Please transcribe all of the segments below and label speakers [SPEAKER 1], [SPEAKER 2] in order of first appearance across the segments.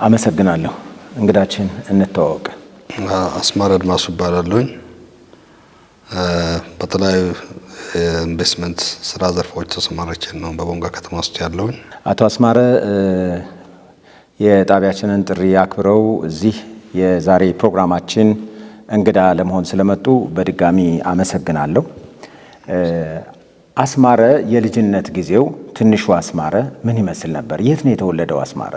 [SPEAKER 1] አመሰግናለሁ። እንግዳችን እንተዋወቅ።
[SPEAKER 2] አስማረ አድማሱ እባላለሁኝ። በተለያዩ የኢንቨስትመንት ስራ ዘርፎች ተሰማርቼ ነው በቦንጋ ከተማ ውስጥ ያለውኝ።
[SPEAKER 1] አቶ አስማረ የጣቢያችንን ጥሪ አክብረው እዚህ የዛሬ ፕሮግራማችን እንግዳ ለመሆን ስለመጡ በድጋሚ አመሰግናለሁ። አስማረ የልጅነት ጊዜው ትንሹ አስማረ ምን ይመስል ነበር? የት ነው የተወለደው አስማረ?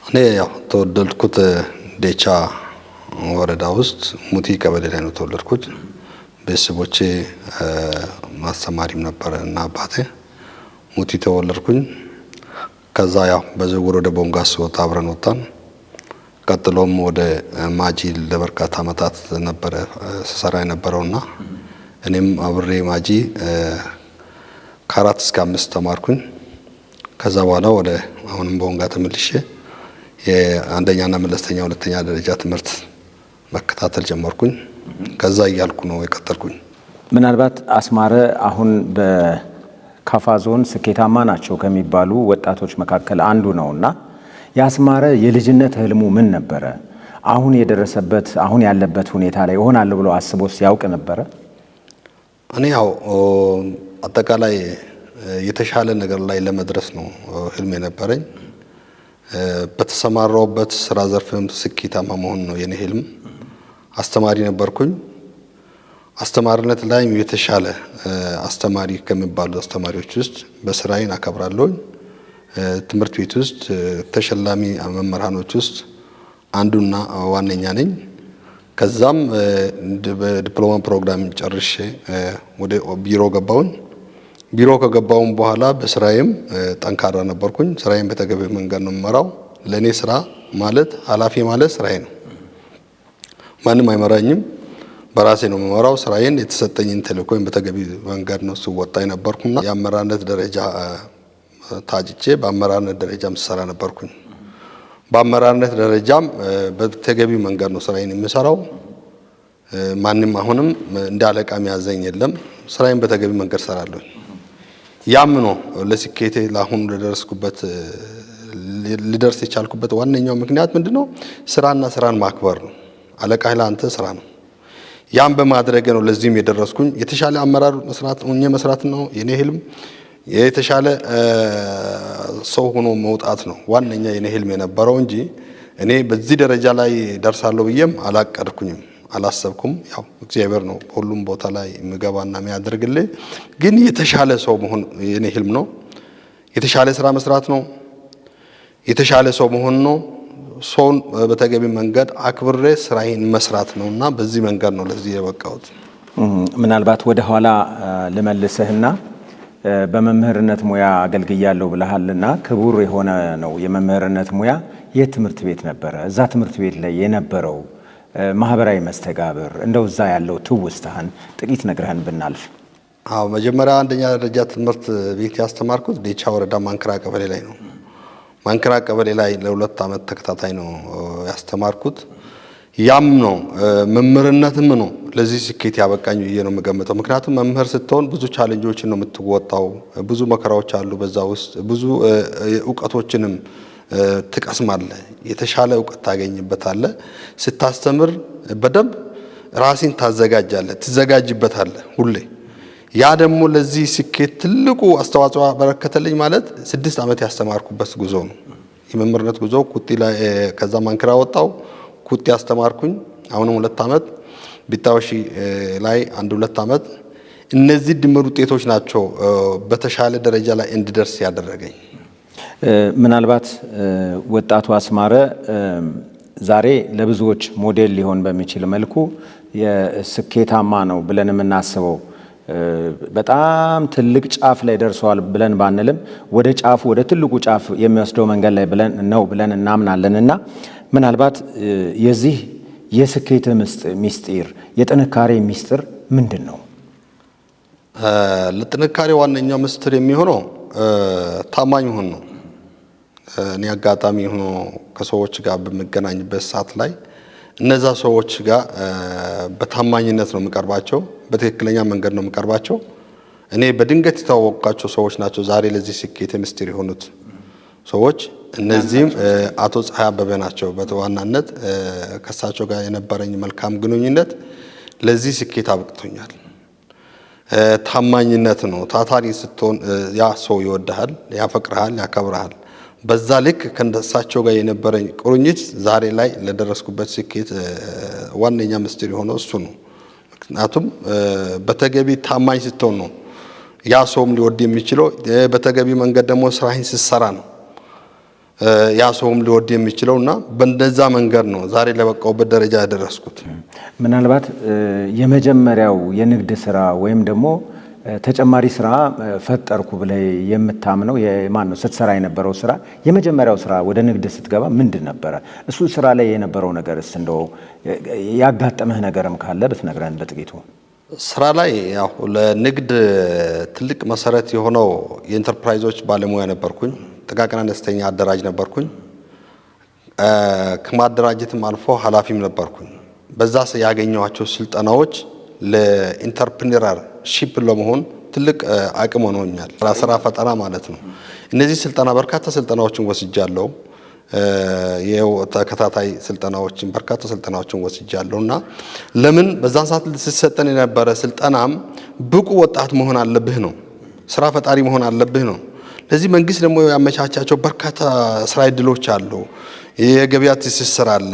[SPEAKER 2] እኔ ያው ተወለድኩት ዴቻ ወረዳ ውስጥ ሙቲ ቀበሌ ላይ ነው ተወለድኩት። ቤተሰቦቼ ማስተማሪም ነበረ እና አባቴ ሙቲ ተወለድኩኝ። ከዛ ያው በዝውውር ወደ ቦንጋ ስወጣ አብረን ወጣን። ቀጥሎም ወደ ማጂ ለበርካታ ዓመታት ነበረ ስሰራ የነበረውና እኔም አብሬ ማጂ ከ4 እስከ 5 ተማርኩኝ። ከዛ በኋላ ወደ አሁንም ቦንጋ ተመልሼ የአንደኛና መለስተኛ ሁለተኛ ደረጃ ትምህርት መከታተል ጀመርኩኝ። ከዛ እያልኩ ነው የቀጠልኩኝ።
[SPEAKER 1] ምናልባት አስማረ አሁን በካፋ ዞን ስኬታማ ናቸው ከሚባሉ ወጣቶች መካከል አንዱ ነውና የአስማረ የልጅነት ህልሙ ምን ነበረ? አሁን የደረሰበት አሁን ያለበት ሁኔታ ላይ እሆናለሁ ብሎ አስቦ ሲያውቅ ነበረ?
[SPEAKER 2] እኔ ያው አጠቃላይ የተሻለ ነገር ላይ ለመድረስ ነው ህልም የነበረኝ። በተሰማራውበት ስራ ዘርፍም ስኬታማ መሆን ነው የኔ ህልም። አስተማሪ ነበርኩኝ። አስተማሪነት ላይም የተሻለ አስተማሪ ከሚባሉ አስተማሪዎች ውስጥ በስራዬን አከብራለሁኝ። ትምህርት ቤት ውስጥ ተሸላሚ መምህራኖች ውስጥ አንዱና ዋነኛ ነኝ። ከዛም በዲፕሎማ ፕሮግራም ጨርሼ ወደ ቢሮ ገባሁኝ። ቢሮ ከገባሁም በኋላ በስራዬም ጠንካራ ነበርኩኝ። ስራዬን በተገቢ መንገድ ነው የምመራው። ለእኔ ስራ ማለት ኃላፊ ማለት ስራዬ ነው። ማንም አይመራኝም። በራሴ ነው የምመራው። ስራዬን የተሰጠኝን ተልእኮ በተገቢ መንገድ ነው ስወጣ የነበርኩና የአመራርነት ደረጃ ታጭቼ በአመራርነት ደረጃም ስሰራ ነበርኩኝ። በአመራርነት ደረጃም በተገቢ መንገድ ነው ስራዬን የምሰራው። ማንም አሁንም እንደ አለቃ የሚያዘኝ የለም። ስራዬን በተገቢ መንገድ ሰራለሁ። ያም ነው ለስኬቴ ለአሁኑ ለደረስኩበት ልደርስ የቻልኩበት ዋነኛው ምክንያት ምንድነው? ስራና ስራን ማክበር ነው። አለቃህ ለአንተ ስራ ነው። ያም በማድረግ ነው ለዚህም የደረስኩኝ። የተሻለ አመራር መስራት ሆኜ መስራት ነው የኔ ህልም። የተሻለ ሰው ሆኖ መውጣት ነው ዋነኛ የኔ ህልም የነበረው እንጂ እኔ በዚህ ደረጃ ላይ ደርሳለሁ ብዬም አላቀድኩኝም፣ አላሰብኩም። ያው እግዚአብሔር ነው ሁሉም ቦታ ላይ የሚገባና የሚያደርግልኝ። ግን የተሻለ ሰው መሆን የኔ ህልም ነው። የተሻለ ስራ መስራት ነው። የተሻለ ሰው መሆን ነው። ሰውን በተገቢ መንገድ አክብሬ ስራዬን መስራት ነውና በዚህ መንገድ ነው ለዚህ የበቃሁት።
[SPEAKER 1] ምናልባት ወደ ኋላ ልመልስህና በመምህርነት ሙያ አገልግያለሁ ብለሃልና ክቡር የሆነ ነው የመምህርነት ሙያ። የት ትምህርት ቤት ነበረ? እዛ ትምህርት ቤት ላይ የነበረው ማህበራዊ መስተጋብር እንደው እዛ ያለው ትውስታህን ጥቂት ነግረህን ብናልፍ።
[SPEAKER 2] አዎ፣ መጀመሪያ አንደኛ ደረጃ ትምህርት ቤት ያስተማርኩት ዴቻ ወረዳ ማንክራ ቀበሌ ላይ ነው። ማንክራ ቀበሌ ላይ ለ2 ዓመት ተከታታይ ነው ያስተማርኩት። ያም ነው መምህርነትም ነው ለዚህ ስኬት ያበቃኝ ብዬ ነው የምገምተው። ምክንያቱም መምህር ስትሆን ብዙ challenge ኦችን ነው የምትወጣው። ብዙ መከራዎች አሉ በዛ ውስጥ፣ ብዙ እውቀቶችንም ትቀስማለህ። የተሻለ እውቀት ታገኝበታለህ። ስታስተምር በደንብ ራስን ታዘጋጃለህ፣ ትዘጋጅበታለህ ሁሌ። ያ ደግሞ ለዚህ ስኬት ትልቁ አስተዋጽኦ አበረከተልኝ። ማለት 6 ዓመት ያስተማርኩበት ጉዞ ነው የመምህርነት ጉዞ። ኩቲ ላይ ከዛ ማንክራ ወጣው፣ ኩቲ ያስተማርኩኝ አሁንም 2 ዓመት፣ ቢታወሺ ላይ 1-2 ዓመት። እነዚህ ድምር ውጤቶች ናቸው በተሻለ ደረጃ ላይ እንድደርስ ያደረገኝ።
[SPEAKER 1] ምናልባት ወጣቱ አስማረ ዛሬ ለብዙዎች ሞዴል ሊሆን በሚችል መልኩ የስኬታማ ነው ብለን የምናስበው በጣም ትልቅ ጫፍ ላይ ደርሷል ብለን ባንልም ወደ ጫፉ ወደ ትልቁ ጫፍ የሚወስደው መንገድ ላይ ብለን ነው ብለን እናምናለንና ምናልባት የዚህ የስኬት ሚስጢር የጥንካሬ ሚስጥር ምንድን ነው?
[SPEAKER 2] ለጥንካሬ ዋነኛው ምስጢር የሚሆነው ታማኝ መሆን ነው። እኔ አጋጣሚ ሆኖ ከሰዎች ጋር በምገናኝበት ሰዓት ላይ እነዛ ሰዎች ጋር በታማኝነት ነው የምቀርባቸው፣ በትክክለኛ መንገድ ነው የምቀርባቸው። እኔ በድንገት የተዋወቅኳቸው ሰዎች ናቸው ዛሬ ለዚህ ስኬት ምስጢር የሆኑት ሰዎች። እነዚህም አቶ ፀሐይ አበበ ናቸው። በዋናነት ከእሳቸው ጋር የነበረኝ መልካም ግንኙነት ለዚህ ስኬት አብቅቶኛል። ታማኝነት ነው። ታታሪ ስትሆን ያ ሰው ይወድሃል፣ ያፈቅርሃል፣ ያከብርሃል። በዛ ልክ ከእሳቸው ጋር የነበረኝ ቁርኝት ዛሬ ላይ ለደረስኩበት ስኬት ዋነኛ ምስጢር የሆነው እሱ ነው። ምክንያቱም በተገቢ ታማኝ ስትሆን ነው ያ ሰውም ሊወድ የሚችለው። በተገቢ መንገድ ደግሞ ስራህን ስትሰራ ነው ያ ሰውም ሊወድ የሚችለው እና በእንደዛ መንገድ ነው ዛሬ ለበቃሁበት ደረጃ ያደረስኩት።
[SPEAKER 1] ምናልባት የመጀመሪያው የንግድ ስራ ወይም ደግሞ ተጨማሪ ስራ ፈጠርኩ ብለህ የምታምነው የማን ነው? ስትሰራ የነበረው ስራ፣ የመጀመሪያው ስራ ወደ ንግድ ስትገባ ምንድን ነበረ? እሱ ስራ ላይ የነበረው ነገርስ እንደው ያጋጠመህ ነገርም ካለ ብትነግረን በጥቂቱ።
[SPEAKER 2] ስራ ላይ ያው ለንግድ ትልቅ መሰረት የሆነው የኢንተርፕራይዞች ባለሙያ ነበርኩኝ። ጥቃቅን አነስተኛ አደራጅ ነበርኩኝ። ከማደራጀትም አልፎ ኃላፊም ነበርኩኝ። በዛ ያገኘኋቸው ስልጠናዎች ለ entrepreneurship ለመሆን ትልቅ አቅም ሆኖኛል። ስራ ፈጠራ ማለት ነው። እነዚህ ስልጠና በርካታ ስልጠናዎችን ወስጃለሁ። ተከታታይ ስልጠናዎችን፣ በርካታ ስልጠናዎችን ወስጃለሁ እና ለምን በዛን ሰዓት ሲሰጠን የነበረ ስልጠናም ብቁ ወጣት መሆን አለብህ ነው። ስራ ፈጣሪ መሆን አለብህ ነው። ለዚህ መንግስት ደግሞ ያመቻቻቸው በርካታ ስራ እድሎች አሉ። የገበያ ትስስር አለ።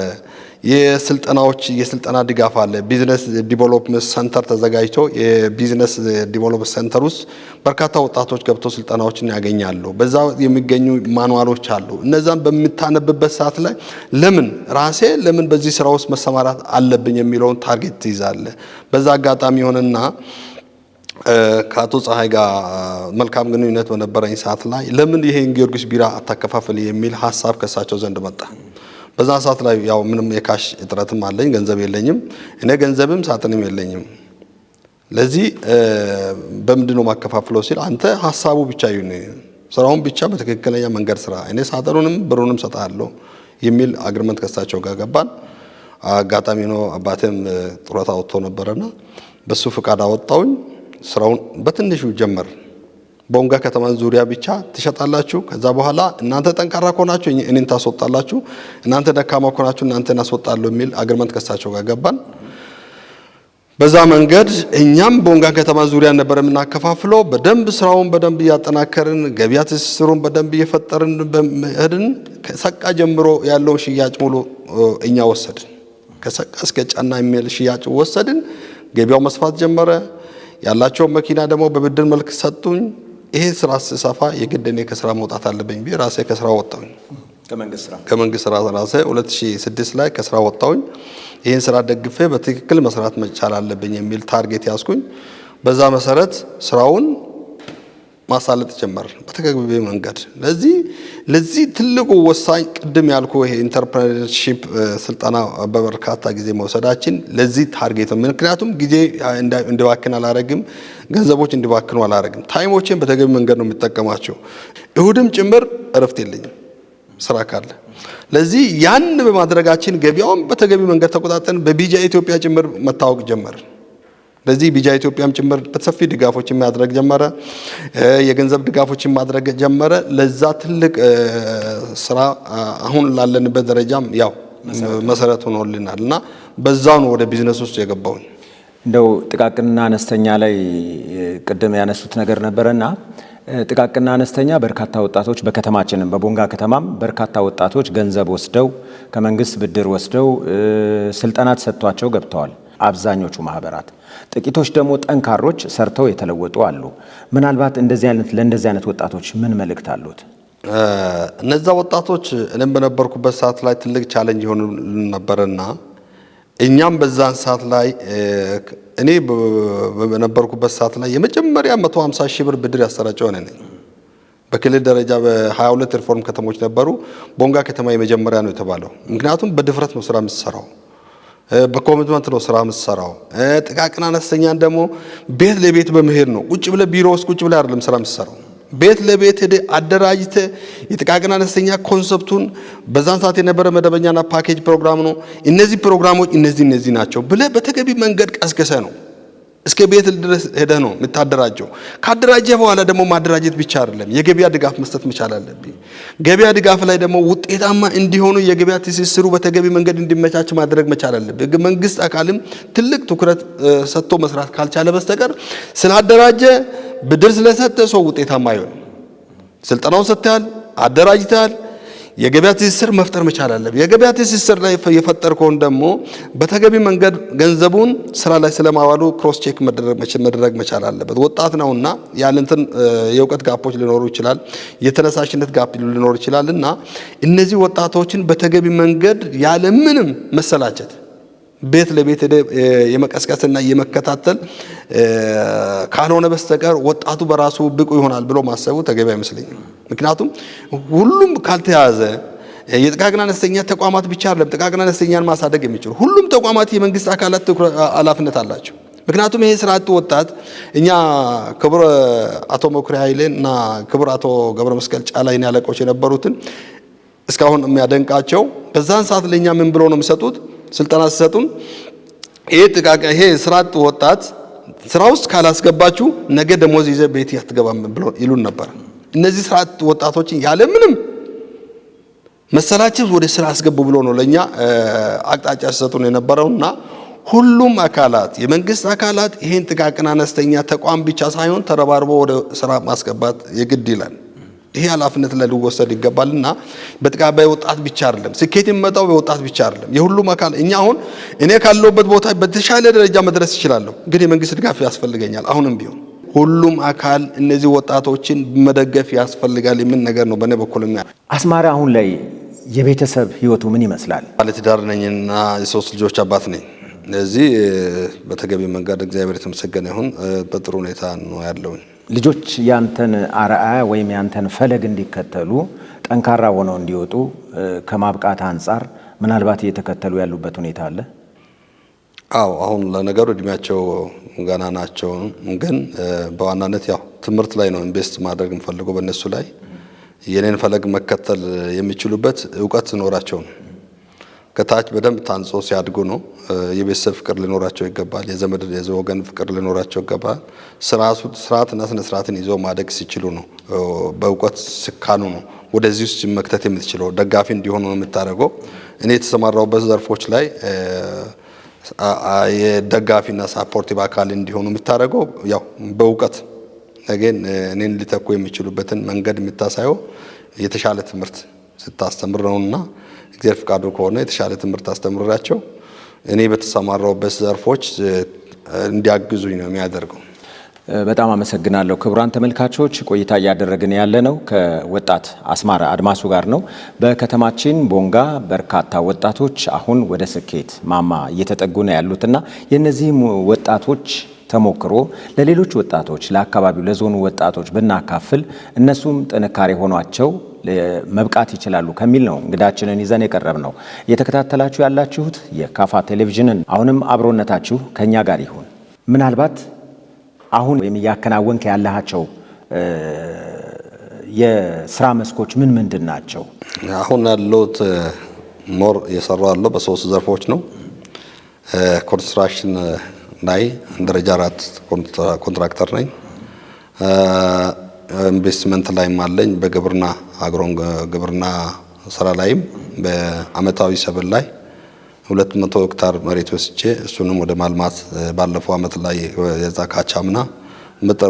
[SPEAKER 2] የስልጠናዎች የስልጠና ድጋፍ አለ። Business development center ተዘጋጅቶ የ business development center ውስጥ በርካታ ወጣቶች ገብተው ስልጠናዎችን ያገኛሉ። በዛ የሚገኙ manual ኦች አሉ። እነዛን በምታነብበት ሰዓት ላይ ለምን ራሴ ለምን በዚህ ስራ ውስጥ መሰማራት አለብኝ የሚለውን target ትይዛለህ። በዛ አጋጣሚ ሆነና ከአቶ ፀሐይ ጋር መልካም ግንኙነት በነበረኝ ሰዓት ላይ ለምን ይሄን ጊዮርጊስ ቢራ አታከፋፍል የሚል ሀሳብ ከእሳቸው ዘንድ መጣ። በዛ ሰዓት ላይ ያው ምንም የ cash እጥረትም አለኝ፣ ገንዘብ የለኝም። እኔ ገንዘብም ሳጥንም የለኝም። ለዚህ በምንድን ነው ማከፋፍለው ሲል አንተ ሀሳቡ ብቻ ይሁን፣ ስራውን ብቻ በትክክለኛ መንገድ ስራ፣ እኔ ሳጥኑንም ብሩንም ሰጣለሁ የሚል agreement ከእሳቸው ጋር ገባን። አጋጣሚ ነው አባቴም ጡረታ ወጥቶ ነበረና በሱ ፍቃድ አወጣውኝ። ስራውን በትንሹ ጀመር። ቦንጋ ከተማ ዙሪያ ብቻ ትሸጣላችሁ። ከዛ በኋላ እናንተ ጠንካራ ከሆናችሁ እኔን ታስወጣላችሁ፣ እናንተ ደካማ ከሆናችሁ እናንተን አስወጣለሁ የሚል agreement ከሳቸው ጋር ገባን። በዛ መንገድ እኛም ቦንጋ ከተማ ዙሪያ ነበር የምናከፋፍለው። በደንብ ስራውን በደንብ እያጠናከርን ገበያ ትስስሩን በደንብ እየፈጠርን ሄድን። ከሰቃ ጀምሮ ያለውን ሽያጭ ሙሉ እኛ ወሰድን። ከሰቃ እስከ ጫና የሚል ሽያጭ ወሰድን። ገበያው መስፋት ጀመረ። ያላቸውን መኪና ደግሞ በብድር መልክ ሰጡኝ። ይሄ ስራ ስሰፋ የግድ እኔ ከስራ መውጣት አለብኝ ብዬ ራሴ ከስራ ወጣሁኝ። ከመንግስት ስራ ራሴ 2006 ላይ ከስራ ወጣሁኝ። ይህን ስራ ደግፌ በትክክል መስራት መቻል አለብኝ የሚል target ያዝኩኝ። በዛ መሰረት ስራውን ማሳለጥ ጀመር በተገቢ መንገድ። ለዚህ ትልቁ ወሳኝ ቅድም ያልኩ ይሄ entrepreneurship ስልጠና በበርካታ ጊዜ መውሰዳችን ለዚህ target ነው። ምክንያቱም ጊዜ እንዲባክን አላረግም፣ ገንዘቦች እንዲባክኑ አላረግም። Time ኦችን በተገቢ መንገድ ነው የሚጠቀማቸው። እሁድም ጭምር እረፍት የለኝም ስራ ካለ። ለዚህ ያን በማድረጋችን ገበያውን በተገቢ መንገድ ተቆጣጠርን። በቢጂአይ ኢትዮጵያ ጭምር መታወቅ ጀመር። ለዚህ ቢጂአይ ኢትዮጵያም ጭምር በሰፊ ድጋፎችን ማድረግ ጀመረ። የገንዘብ ድጋፎችን ማድረግ ጀመረ። ለዛ ትልቅ ስራ አሁን ላለንበት ደረጃም ያው መሰረት ሆኖልናል እና በዛው ነው ወደ ቢዝነስ ውስጥ የገባውን።
[SPEAKER 1] እንደው ጥቃቅንና አነስተኛ ላይ ቅድም ያነሱት ነገር ነበረና ጥቃቅንና አነስተኛ በርካታ ወጣቶች በከተማችንም በቦንጋ ከተማም በርካታ ወጣቶች ገንዘብ ወስደው፣ ከመንግስት ብድር ወስደው፣ ስልጠና ተሰጥቷቸው ገብተዋል። አብዛኞቹ ማህበራት፣ ጥቂቶች ደግሞ ጠንካሮች ሰርተው የተለወጡ አሉ። ምናልባት እንደዚህ አይነት ለእንደዚህ አይነት ወጣቶች ምን መልእክት አሉት?
[SPEAKER 2] እነዛ ወጣቶች እኔም በነበርኩበት ሰዓት ላይ ትልቅ challenge የሆኑ ነበርና እኛም በዛን ሰዓት ላይ፣ እኔ በነበርኩበት ሰዓት ላይ የመጀመሪያ 150 ሺህ ብር ብድር ያሰራጨው እኔ ነኝ። በክልል ደረጃ በ22 ሪፎርም ከተሞች ነበሩ። ቦንጋ ከተማ የመጀመሪያ ነው የተባለው። ምክንያቱም በድፍረት ነው ስራ የምትሰራው፣ በ commitment ነው ስራ የምትሰራው። ጥቃቅን አነስተኛን ደግሞ ቤት ለቤት በመሄድ ነው። ቁጭ ብለህ ቢሮ ውስጥ ቁጭ ብለህ አይደለም ስራ የምትሰራው። ቤት ለቤት ሄደህ አደራጅተህ የጥቃቅን አነስተኛ concept ኡን፣ በዛን ሰዓት የነበረ መደበኛና ፓኬጅ ፕሮግራም ነው። እነዚህ ፕሮግራሞች እነዚህ እነዚህ ናቸው ብለህ በተገቢ መንገድ ቀስቅሰህ ነው። እስከ ቤት ድረስ ሄደህ ነው የምታደራጀው። ካደራጀ በኋላ ደግሞ ማደራጀት ብቻ አይደለም፣ የገበያ ድጋፍ መስጠት መቻል አለብኝ። ገበያ ድጋፍ ላይ ደግሞ ውጤታማ እንዲሆኑ የገበያ ትስስሩ በተገቢ መንገድ እንዲመቻች ማድረግ መቻል አለብኝ። መንግስት አካልም ትልቅ ትኩረት ሰጥቶ መስራት ካልቻለ በስተቀር ስላደራጀ ብድር ስለሰጠ ሰው ውጤታማ አይሆንም። ስልጠናውን ሰጥተሃል፣ አደራጅተሃል፣ የገበያ ትስስር መፍጠር መቻል አለብህ። የገበያ ትስስር ላይ የፈጠርከውን ደግሞ በተገቢ መንገድ ገንዘቡን ስራ ላይ ስለማዋሉ cross check መደረግ መቻል አለበት። ወጣት ነውና ያለንትን የእውቀት gap ኦች ሊኖሩ ይችላል፣ የተነሳሽነት gap ሊኖር ይችላል እና እነዚህ ወጣቶችን በተገቢ መንገድ ያለምንም መሰላቸት ቤት ለቤት የመቀስቀስና የመከታተል ካልሆነ በስተቀር ወጣቱ በራሱ ብቁ ይሆናል ብሎ ማሰቡ ተገቢ አይመስለኝም። ምክንያቱም ሁሉም ካልተያዘ የጥቃቅን አነስተኛ ተቋማት ብቻ አይደለም ጥቃቅን አነስተኛን ማሳደግ የሚችሉ ሁሉም ተቋማት የመንግስት አካላት ኃላፊነት አላቸው። ምክንያቱም ይሄ ስራ አጥ ወጣት እኛ ክቡር አቶ መኩሪያ ኃይሌ እና ክቡር አቶ ገብረ መስቀል ጫላ የኔ አለቆች የነበሩትን እስካሁን የሚያደንቃቸው በዛን ሰዓት ለእኛ ምን ብሎ ነው የሚሰጡት? ስልጠና ሲሰጡን ይሄ ስራ አጥ ወጣት ስራ ውስጥ ካላስገባችሁ ነገ ደሞዝ ይዘህ ቤት አትገባም ብሎ ይሉን ነበር። እነዚህ ስራ አጥ ወጣቶችን ያለምንም መሰላቸት ወደ ስራ አስገቡ ብሎ ነው ለኛ አቅጣጫ ሲሰጡን የነበረውና ሁሉም አካላት የመንግስት አካላት ይሄን ጥቃቅን አነስተኛ ተቋም ብቻ ሳይሆን ተረባርቦ ወደ ስራ ማስገባት የግድ ይላል። ይሄ ኃላፊነት ላይ ሊወሰድ ይገባልና በወጣት ብቻ አይደለም ስኬት የሚመጣው በወጣት ብቻ አይደለም፣ የሁሉም አካል። እኛ አሁን እኔ ካለሁበት ቦታ በተሻለ ደረጃ መድረስ እችላለሁ፣ ግን የመንግስት ድጋፍ ያስፈልገኛል። አሁንም ቢሆን ሁሉም አካል እነዚህ ወጣቶችን መደገፍ ያስፈልጋል የሚል ነገር ነው በእኔ በኩል።
[SPEAKER 1] አስማረ አሁን ላይ የቤተሰብ ህይወቱ ምን ይመስላል?
[SPEAKER 2] ባለትዳር ነኝና የሶስት ልጆች አባት ነኝ። ለዚህ በተገቢ መንገድ እግዚአብሔር የተመሰገነ ይሁን በጥሩ ሁኔታ ነው ያለውኝ።
[SPEAKER 1] ልጆች ያንተን አርአያ ወይም ያንተን ፈለግ እንዲከተሉ ጠንካራ ሆነው እንዲወጡ ከማብቃት አንጻር ምናልባት እየተከተሉ ያሉበት ሁኔታ አለ?
[SPEAKER 2] አዎ፣ አሁን ለነገሩ እድሜያቸው ገና ናቸው፣ ግን በዋናነት ያው ትምህርት ላይ ነው invest ማድረግ የምፈልገው በእነሱ ላይ የኔን ፈለግ መከተል የሚችሉበት እውቀት ሲኖራቸው ነው። ከታች በደንብ ታንጾ ሲያድጉ ነው። የቤተሰብ ፍቅር ሊኖራቸው ይገባል። የዘመድ የወገን ፍቅር ሊኖራቸው ይገባል። ስርዓትና ስነ ስርዓትን ይዞ ማደግ ሲችሉ ነው። በእውቀት ሲካኑ ነው ወደዚህ ውስጥ መክተት የምትችለው፣ ደጋፊ እንዲሆኑ ነው የምታደርገው። እኔ የተሰማራሁበት ዘርፎች ላይ የደጋፊና supportive አካል እንዲሆኑ የምታደርገው ያው በእውቀት ነገን እኔን ሊተኩ የሚችሉበትን መንገድ የምታሳየው የተሻለ ትምህርት ስታስተምር ነውና እግዚአብሔር ፍቃዱ ከሆነ የተሻለ ትምህርት አስተምራቸው እኔ በተሰማራሁበት ዘርፎች እንዲያግዙኝ ነው የሚያደርገው።
[SPEAKER 1] በጣም አመሰግናለሁ። ክቡራን ተመልካቾች ቆይታ እያደረግን ያለነው ከወጣት አስማረ አድማሱ ጋር ነው። በከተማችን ቦንጋ በርካታ ወጣቶች አሁን ወደ ስኬት ማማ እየተጠጉ ነው ያሉትና የእነዚህም ወጣቶች ተሞክሮ ለሌሎች ወጣቶች፣ ለአካባቢው ለዞኑ ወጣቶች ብናካፍል እነሱም ጥንካሬ ሆኗቸው መብቃት ይችላሉ ከሚል ነው እንግዳችንን ይዘን የቀረብ ነው። እየተከታተላችሁ ያላችሁት የካፋ ቴሌቪዥንን፣ አሁንም አብሮነታችሁ ከኛ ጋር ይሁን። ምናልባት አሁን ወይም እያከናወንክ ያላቸው የስራ መስኮች ምን ምንድን ናቸው?
[SPEAKER 2] አሁን ያለሁት more እየሰራሁ ያለው በሶስት ዘርፎች ነው። ኮንስትራክሽን ላይ ደረጃ 4 ኮንትራክተር ነኝ። ኢንቨስትመንት ላይም አለኝ። በግብርና agro ግብርና ስራ ላይም በአመታዊ ሰብል ላይ 200 ሄክታር መሬት ወስጄ እሱንም ወደ ማልማት ባለፈው አመት ላይ የዛ ካቻምና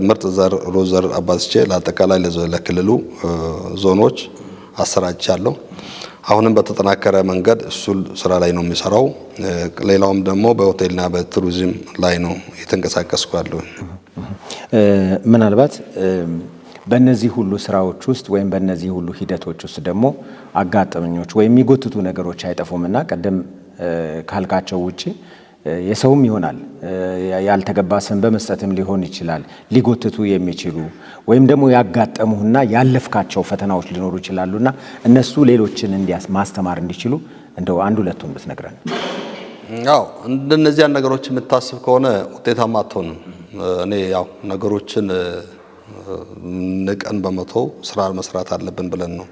[SPEAKER 2] ምርጥ ዘር ሩዝ ዘር አባዝቼ ለአጠቃላይ ለክልሉ ዞኖች አሰራጭቻለሁ። አሁንም በተጠናከረ መንገድ እሱ ስራ ላይ ነው የሚሰራው። ሌላውም ደግሞ በሆቴልና በቱሪዝም ላይ ነው የተንቀሳቀስኩ ያለው።
[SPEAKER 1] ምናልባት በእነዚህ ሁሉ ስራዎች ውስጥ ወይም በእነዚህ ሁሉ ሂደቶች ውስጥ ደግሞ አጋጠመኞች ወይም የሚጎትቱ ነገሮች አይጠፉምና ቀደም ካልካቸው ውጪ የሰውም ይሆናል ያልተገባ ስም በመስጠትም ሊሆን ይችላል ሊጎትቱ የሚችሉ ወይም ደግሞ ያጋጠሙህና ያለፍካቸው ፈተናዎች ሊኖሩ ይችላሉና እነሱ ሌሎችን ማስተማር እንዲችሉ እንደው አንድ ሁለቱን ብትነግረን።
[SPEAKER 2] አዎ፣ እንደነዚያን ነገሮች የምታስብ ከሆነ ውጤታማ አትሆንም። እኔ ያው ነገሮችን ንቀን በመተው ስራ መስራት አለብን ብለን ነው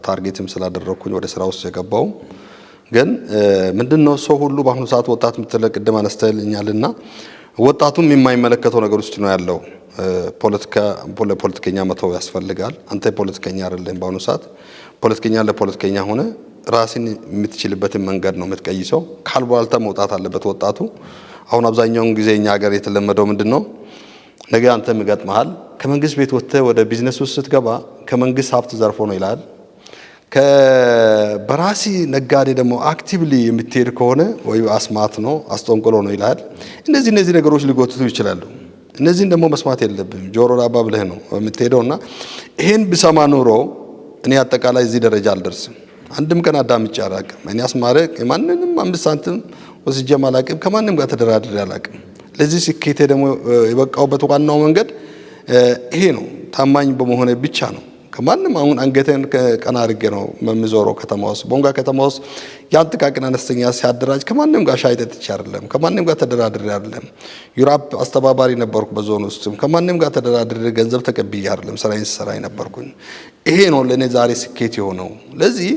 [SPEAKER 2] target ም ስላደረኩኝ ወደ ስራ ውስጥ የገባው። ግን ምንድነው ሰው ሁሉ በአሁኑ ሰዓት ወጣት የምትለው ቅድም አነስተህልኛልና ወጣቱም የማይመለከተው ነገር ውስጥ ነው ያለው። ፖለቲካ ለፖለቲከኛ መተው ያስፈልጋል። አንተ ፖለቲከኛ አይደለም። በአሁኑ ሰዓት ፖለቲከኛ ለፖለቲከኛ ሆነ ራስን የምትችልበትን መንገድ ነው የምትቀይሰው። ካልቧልታ መውጣት አለበት ወጣቱ። አሁን አብዛኛውን ጊዜ እኛ ሀገር የተለመደው ምንድን ነው? ነገ አንተም ይገጥመሃል። ከመንግስት ቤት ወጥተህ ወደ ቢዝነስ ውስጥ ስትገባ ከመንግስት ሀብት ዘርፎ ነው ይላል። በራሲ ነጋዴ ደግሞ actively የምትሄድ ከሆነ ወይ አስማት ነው አስጠንቅሎ ነው ይላል። እነዚህ ነገሮች ሊጎትቱ ይችላሉ። እነዚህን ደግሞ መስማት የለብህም። ጆሮ ዳባ ብለህ ነው የምትሄደውና ይሄን ብሰማ ኖሮ እኔ አጠቃላይ እዚህ ደረጃ አልደርስም። አንድም ቀን አዳምጬ አላቅም። እኔ አስማረ ማንንም 5 ሳንቲም ወስጄም አላቅም። ከማንም ጋር ተደራድሬ አላቅም። ለዚህ ስኬቴ ደግሞ የበቃሁበት ዋናው መንገድ ይሄ ነው። ታማኝ በመሆኔ ብቻ ነው። ከማንም አሁን አንገቴን ቀና አድርጌ ነው የምዞረው ከተማ ውስጥ። ቦንጋ ከተማ ውስጥ ያን ጥቃቅን አነስተኛ ሲያደራጅ ከማንም ጋር ሻይ ጠጥቼ አይደለም፣ ከማንም ጋር ተደራድሬ አይደለም። ዩራፕ አስተባባሪ ነበርኩ በዞን ውስጥም፣ ከማንም ጋር ተደራድሬ ገንዘብ ተቀብዬ አይደለም ስራዬን ስሰራ ነበርኩኝ። ይሄ ነው ለእኔ ዛሬ ስኬት የሆነው። ለዚህ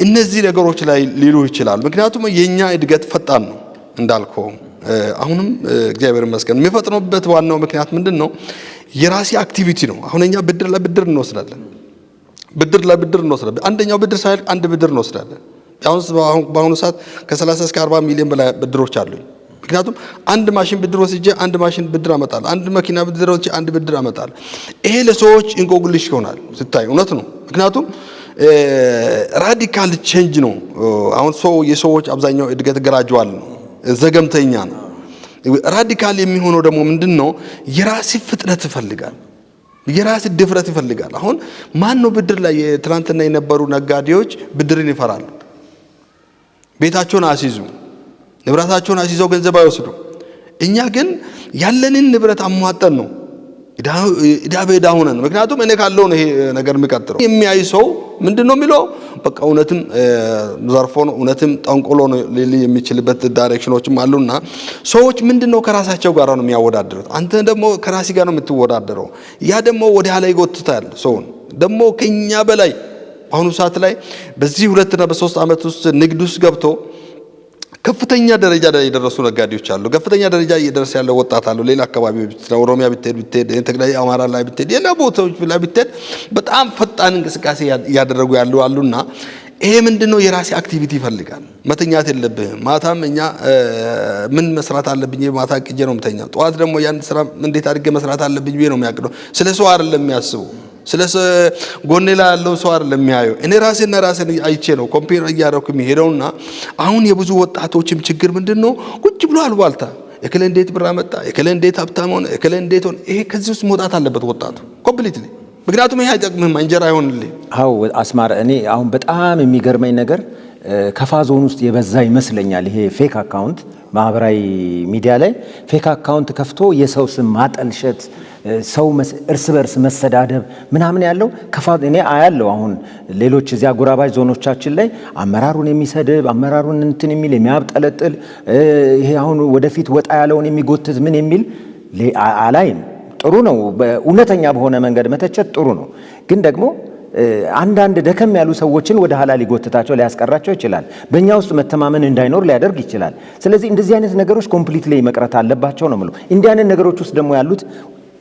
[SPEAKER 2] እነዚህ ነገሮች ላይ ሊሉ ይችላል። ምክንያቱም የኛ እድገት ፈጣን ነው እንዳልከው፣ አሁንም እግዚአብሔር ይመስገን የሚፈጥኑበት ዋናው ምክንያት ምንድን ነው? የራሴ activity ነው። አሁን እኛ ብድር ለብድር እንወስዳለን፣ ብድር ለብድር እንወስዳለን። አንደኛው ብድር ሳይል አንድ ብድር እንወስዳለን። አሁን በአሁኑ ሰዓት ከ30 እስከ 40 ሚሊዮን በላይ ብድሮች አሉኝ። ምክንያቱም አንድ ማሽን ብድር ወስጄ አንድ ማሽን ብድር አመጣለሁ፣ አንድ መኪና ብድር ወስጄ አንድ ብድር አመጣለሁ። ይሄ ለሰዎች እንቆቅልሽ ይሆናል ስታይ፣ እውነት ነው። ምክንያቱም radical change ነው። አሁን ሰው የሰዎች አብዛኛው እድገት gradual ነው፣ ዘገምተኛ ነው። Radical የሚሆነው ደግሞ ምንድን ነው? የራስ ፍጥነት ይፈልጋል። የራስ ድፍረት ይፈልጋል። አሁን ማን ነው ብድር ላይ ትናንትና የነበሩ ነጋዴዎች ብድርን ይፈራሉ። ቤታቸውን አስይዙ፣ ንብረታቸውን አስይዘው ገንዘብ አይወስዱ። እኛ ግን ያለንን ንብረት አሟጠን ነው ዕዳ በዕዳ ሆነን። ምክንያቱም እኔ ካለው ነው ይሄ ነገር የሚቀጥለው። የሚያይ ሰው ምንድን ነው የሚለው? በቃ እውነትም ዘርፎ ነው፣ እውነትም ጠንቆሎ ነው ሊል የሚችልበት direction ኦችም አሉና ሰዎች ምንድን ነው ከራሳቸው ጋር ነው የሚያወዳድሩት። አንተ ደግሞ ከራሲ ጋር ነው የምትወዳደረው። ያ ደግሞ ወደ ኋላ ይጎትታል ሰውን። ደግሞ ከኛ በላይ በአሁኑ ሰዓት ላይ በዚህ 2ና በ3 ዓመት ውስጥ ንግድ ውስጥ ገብቶ ከፍተኛ ደረጃ ላይ የደረሱ ነጋዴዎች አሉ። ከፍተኛ ደረጃ እየደረሰ ያለው ወጣት አሉ። ሌላ አካባቢ ኦሮሚያ ብትሄድ፣ ትግራይ፣ አማራ ላይ ብትሄድ፣ ሌላ ቦታዎች ላይ ብትሄድ በጣም ፈጣን እንቅስቃሴ እያደረጉ ያሉ አሉና ይሄ ምንድነው የራሴ activity ይፈልጋል። መተኛት የለብህም። ማታም እኛ ምን መስራት አለብኝ ማታ አቅጄ ነው የምተኛው። ጠዋት ደግሞ ያን ስራ እንዴት አድርጌ መስራት አለብኝ ብዬ ነው የሚያቅደው። ስለ ሰው አይደለም የሚያስበው፣ ስለ ጎኔ ላይ ያለው ሰው አይደለም የሚያየው። እኔ ራሴና ራሴን አይቼ ነው compare እያደረኩ የሚሄደውና አሁን የብዙ ወጣቶችም ችግር ምንድን ነው? ቁጭ ብሎ አልቧልታ፣ እከሌ እንዴት ብር አመጣ፣ እከሌ እንዴት ሀብታም ሆነ፣ እከሌ እንዴት ሆነ። ይሄ ከዚህ ውስጥ መውጣት አለበት ወጣቱ completely። ምክንያቱም ይሄ አይጠቅምህም፣ እንጀራ አይሆንልህ።
[SPEAKER 1] አዎ አስማረ፣ እኔ አሁን በጣም የሚገርመኝ ነገር ከፋ ዞን ውስጥ የበዛ ይመስለኛል። ይሄ fake account፣ ማህበራዊ ሚዲያ ላይ fake account ከፍቶ የሰው ስም ማጠልሸት፣ ሰው እርስ በርስ መሰዳደብ ምናምን ያለው ከፋ እኔ አያለው። አሁን ሌሎች እዚያ ጎራባች ዞኖቻችን ላይ አመራሩን የሚሰድብ፣ አመራሩን እንትን የሚል፣ የሚያብጠለጥል፣ ይሄ አሁን ወደፊት ወጣ ያለውን የሚጎትት ምን የሚል አላይም። ጥሩ ነው፣ እውነተኛ በሆነ መንገድ መተቸት ጥሩ ነው። ግን ደግሞ አንዳንድ ደከም ያሉ ሰዎችን ወደ ኋላ ሊጎትታቸው፣ ሊያስቀራቸው ይችላል። በእኛ ውስጥ መተማመን እንዳይኖር ሊያደርግ ይችላል። ስለዚህ እንደዚህ አይነት ነገሮች completely መቅረት አለባቸው ነው የምለው። እንዲህ አይነት ነገሮች ውስጥ ደግሞ ያሉት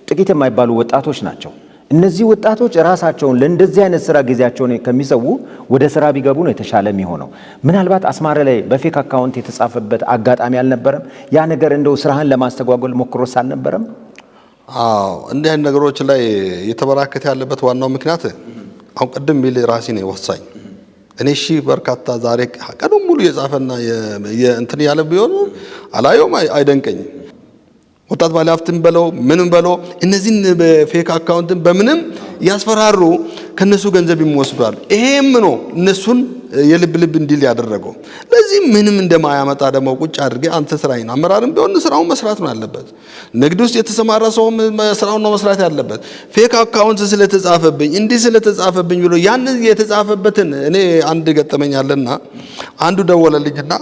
[SPEAKER 1] ጥቂት የማይባሉ ወጣቶች ናቸው። እነዚህ ወጣቶች ራሳቸውን ለእንደዚህ አይነት ስራ ጊዜያቸውን ከሚሰዉ ወደ ስራ ቢገቡ ነው የተሻለ የሚሆነው። ምናልባት አስማረ ላይ በ fake account የተጻፈበት አጋጣሚ አልነበረም? ያ ነገር እንደው ስራህን ለማስተጓጎል ሞክሮስ አልነበረም?
[SPEAKER 2] አዎ፣ እንዲህ አይነት ነገሮች ላይ የተበራከተ ያለበት ዋናው ምክንያት አሁን ቅድም ሚል ራሴ ነው ወሳኝ። እኔ እሺ በርካታ ዛሬ ቀኑን ሙሉ የጻፈና እንትን ያለ ቢሆኑ አላየውም፣ አይደንቀኝም። ወጣት ባለሀብትም በለው ምንም በለው እነዚህን በ fake account ን በምንም ያስፈራሩ ከነሱ ገንዘብ ይወስዳሉ። ይሄም ነው እነሱን የልብ ልብ እንዲል ያደረገው። ለዚህ ምንም እንደማያመጣ ደግሞ ቁጭ አድርጌ አንተ ስራዬን አመራርም ቢሆን ስራውን መስራት ነው ያለበት። ንግድ ውስጥ የተሰማራ ሰው ስራውን ነው መስራት ያለበት። Fake account ስለተጻፈብኝ፣ እንዲህ ስለተጻፈብኝ ብሎ ያን የተጻፈበትን እኔ አንድ ገጠመኝ አለና አንዱ ደወለልኝና